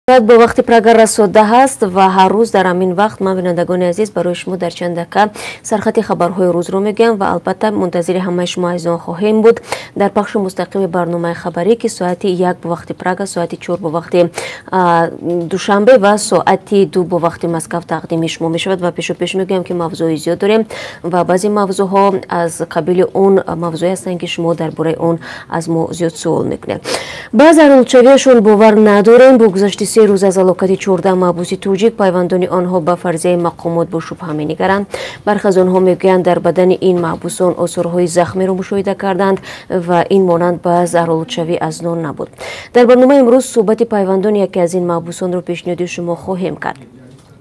Бо вақти Прага расода ҳаст ва ҳар рӯз дар ҳамин вақт ман, бинандагони азиз, барои шумо дар чанд дақиқа сархати хабарҳои рӯзро мегӯям ва албатта мунтазири ҳамаи шумо азизон хоҳем буд дар пахши мустақими барномаи хабарӣ, ки соати 1 бо вақти Прага, соати 4 бо вақти Душанбе ва соати 2 бо вақти Москав тақдими шумо мешавад. Ва пешу пеш мегӯям, ки мавзӯи зиёд дорем ва баъзе мавзӯъҳо аз қабили он мавзӯе ҳастанд, ки шумо дар бораи он аз мо зиёд суол мекунед. Ба заҳролудшавиашон бовар надорем. Бо гузашти 3 рӯз аз ҳалокати 14 маҳбуси тоҷик, пайвандони онҳо ба фарзияи мақомот бо шубҳа менигаранд. Бархе аз онҳо мегӯянд, дар бадани ин маҳбусон осорҳои захмиро мушоҳида карданд ва ин монанд ба заҳролудшавӣ аз нон набуд. Дар барномаи имрӯз суҳбати пайвандони яке аз ин маҳбусонро пешниҳоди шумо хоҳем кард.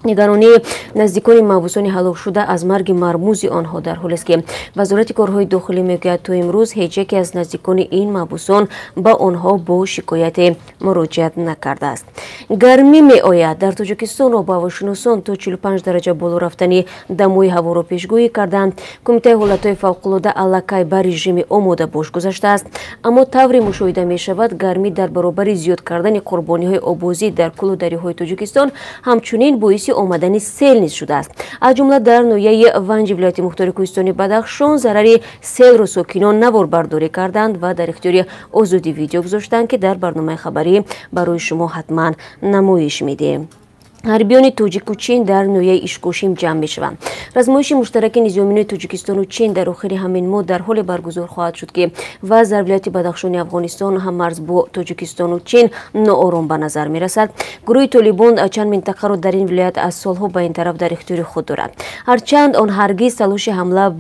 Нигаронии наздикони маҳбусони ҳалокшуда аз марги мармузи онҳо дар ҳолест, ки Вазорати корҳои дохилӣ мегӯяд, то имрӯз ҳеҷ яке аз наздикони ин маҳбусон ба онҳо бо шикояте муроҷиат накардааст. Гармӣ меояд. Дар Тоҷикистон обуҳавошиносон то 45 дараҷа боло рафтани дамои ҳаворо пешгӯӣ карданд. Кумитаи ҳолатҳои фавқулода аллакай ба режими омодабош гузаштааст, аммо тавре мушоҳида мешавад, гармӣ дар баробари зиёд кардани қурбониҳои оббозӣ дар кӯлу дарёҳои Тоҷикистон ҳамчунин боиси омадани сел низ шудааст. Аз ҷумла дар ноҳияи Ванҷи вилояти мухтори кӯҳистони Бадахшон зарари селро сокинон наворбардорӣ карданд ва дар ихтиёри Озодӣ Видео гузоштанд, ки дар барномаи хабарӣ барои шумо ҳатман намоиш медиҳем. Ҳарбиёни тоҷику чин дар ноҳияи Ишкошим ҷамъ мешаванд. Размоиши муштараки низомиёни Тоҷикистону Чин дар охири ҳамин моҳ дар ҳоле баргузор хоҳад шуд, ки вазъ дар вилояти Бадахшони Афғонистон, ҳаммарз бо Тоҷикистону Чин, ноором ба назар мерасад. Гурӯҳи Толибон чанд минтақаро дар ин вилоят аз солҳо ба ин тараф дар ихтиёри худ дорад. Ҳарчанд он ҳаргиз талоши ҳамла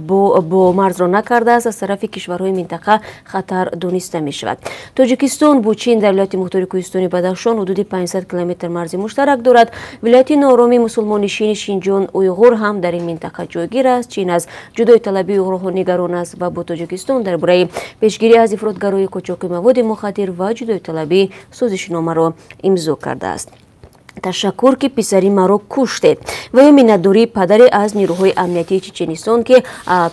бо марзро накардааст, аз тарафи кишварҳои минтақа хатар дониста мешавад. Тоҷикистон бо Чин дар вилояти мухтори кӯҳистони Бадахшон ҳудуди 500 километр марзи муштарак дорад. Вилояти ноороми мусулмоннишини Шинҷон Уйғур ҳам дар ин минтақа ҷойгир аст. Чин аз ҷудоиталабии уйғурҳо нигарон аст ва бо Тоҷикистон дар бораи пешгирӣ аз ифротгароӣ, қочоқи маводи мухаддир ва ҷудоиталабӣ созишномаро имзо кардааст. «Ташаккур, ки писари маро куштед» ва ё миннатдории падаре аз нирӯҳои амниятии Чеченистон, ки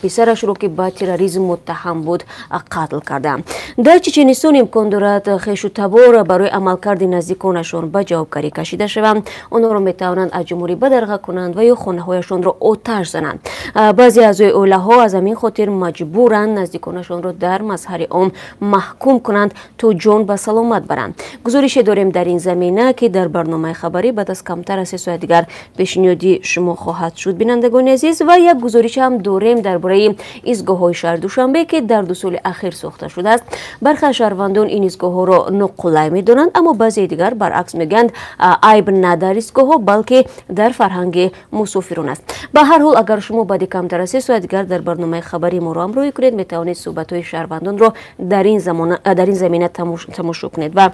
писарашро, ки ба терроризм муттаҳам буд, қатл карданд. Дар Чеченистон имкон дорад хешу табор барои амалкарди наздиконашон ба ҷавобгарӣ кашида шаванд. Онҳоро метавонанд аз ҷумҳурӣ бадарға кунанд ва ё хонаҳояшонро оташ зананд. Баъзе аъзои оилаҳо аз ҳамин хотир маҷбуранд наздиконашонро дар мазҳари ом маҳкум кунанд, то ҷон ба саломат баранд. Гузорише дорем дар ин замина, ки дар барномаи хабарӣ баъд аз камтар аз 3 соат дигар пешниҳоди шумо хоҳад шуд, бинандагони азиз. Ва як гузориш ҳам дорем дар бораи истгоҳҳои шаҳри Душанбе, ки дар 2 соли ахир сохта шудааст. Бархе аз шаҳрвандон ин истгоҳҳоро ноқулай медонанд, аммо баъзеи дигар баръакс мегӯянд, айб на дар истгоҳҳо, балки дар фарҳанги мусофирон аст. Ба ҳар ҳол, агар шумо баъди камтар аз 3 соат дигар дар барномаи хабарӣ моро ҳамроҳӣ кунед, метавонед суҳбатҳои шаҳрвандонро дар ин замина тамошо кунед. Ва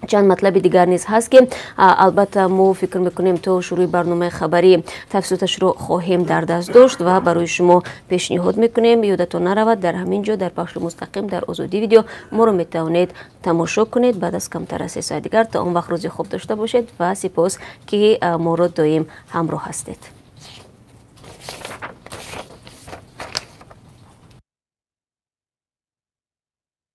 чанд матлаби дигар низ ҳаст, ки албатта мо фикр мекунем, то шурӯи барномаи хабарӣ тафсилоташро хоҳем дар даст дошт ва барои шумо пешниҳод мекунем. Ёдатон наравад, дар ҳамин ҷо, дар пахши мустақим дар Озодӣ Видео моро метавонед тамошо кунед баъд аз камтар аз 3 соат дигар. То он вақт рӯзи хуб дошта бошед ва сипос, ки моро доим ҳамроҳ ҳастед.